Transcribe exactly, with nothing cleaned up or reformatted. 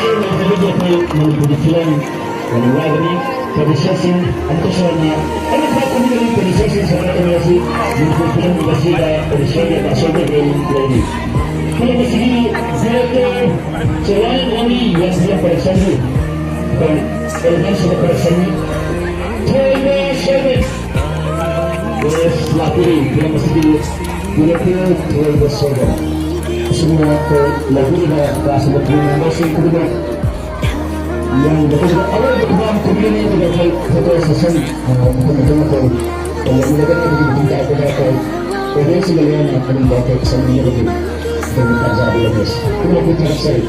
ꯃꯅꯤꯄꯨꯔꯒꯤ ꯐꯤꯂꯝ ꯌꯥꯝꯅ ꯋꯥꯒꯅꯤ꯫ ꯄ꯭ꯔꯣꯗ꯭ꯌꯨꯁꯔꯁꯤꯡ ꯑꯃꯨꯛꯀꯁꯨ ꯍꯟꯅ ꯑꯩꯅ ꯈ꯭ꯋꯥꯏ ꯈꯨꯗꯤꯡꯃꯛ ꯄ꯭ꯔꯣꯗ꯭ꯌꯨꯁꯔꯁꯤꯡ ꯁꯄꯣꯔꯠ ꯇꯧꯕ ꯑꯁꯤ ꯃꯅꯤꯄꯨꯔ ꯐꯤꯂꯝ ꯏꯟꯗꯁꯇ꯭ꯔꯤꯗ ꯄ꯭ꯔꯣꯗ꯭ꯌꯨꯁꯔꯒꯤ ꯑꯆꯧꯕ ꯔꯣꯜ ꯂꯩꯔꯤ꯫ ꯐꯤꯂꯝ ꯑꯁꯤꯒꯤ ꯗꯤꯔꯦꯛꯇꯔ ꯆꯦꯔꯥꯏ ꯑꯣꯅꯤ ꯌꯥꯁꯤꯌꯥ ꯄ꯭ꯔꯣꯗꯛꯁꯟꯒꯤ ꯑꯩꯈꯣꯏ ꯑꯦꯜꯕꯝꯁꯤꯗ ꯄ꯭ꯔꯣꯗꯛꯁꯟꯅꯤ꯫ ꯊꯣꯏꯕ ꯁꯣꯏꯕ ꯂꯥꯛꯄꯤꯔꯤ꯫ ꯐꯤꯂꯝ ꯑꯁꯤꯒꯤ ꯗꯤꯔꯦꯛꯇꯔ ꯊꯣꯏꯕ ꯁꯣꯏꯕ꯫ ꯑꯁꯤꯒꯨꯝꯅ ꯑꯩꯈꯣꯏ ꯂꯧꯕꯤꯔꯤꯕ ꯀꯥꯁꯤꯗ ꯐꯤꯂꯝ ꯃꯦꯝꯕꯔꯁꯤꯡ ꯈꯨꯗꯤꯡꯃꯛ ꯌꯥꯝꯅ ꯑꯩꯈꯣꯏꯒꯤ ꯑꯔꯣꯏꯕ ꯈꯨꯗꯝ ꯈꯨꯕꯤꯒꯅꯤ꯫ ꯑꯗꯨꯒ ꯑꯩꯈꯣꯏ ꯐꯣꯇꯣ ꯁꯦꯁꯟ, ꯑ, ꯃꯐꯝ ꯃꯐꯝ ꯑꯩꯈꯣꯏ ꯇꯧꯖꯒꯅꯤ꯫ ꯑꯗꯨꯒꯤ ꯃꯇꯨꯡ ꯇꯥꯔꯛꯄꯗ ꯑꯩꯈꯣꯏ ꯑꯣꯗꯤꯌꯦꯟꯁꯁꯤꯡꯒ ꯂꯣꯏꯅꯅ ꯑꯗꯨꯝꯕ ꯑꯩꯈꯣꯏ ꯁꯦꯝꯃꯤꯟꯅꯕꯒꯤ ꯑꯗꯨꯒꯤ ꯇꯥꯟꯖꯥ ꯑꯗꯨ ꯂꯧꯖꯁꯤ꯫ ꯄꯨꯝꯅꯃꯛꯄꯨ ꯊꯥꯒꯠꯆꯔꯤ꯫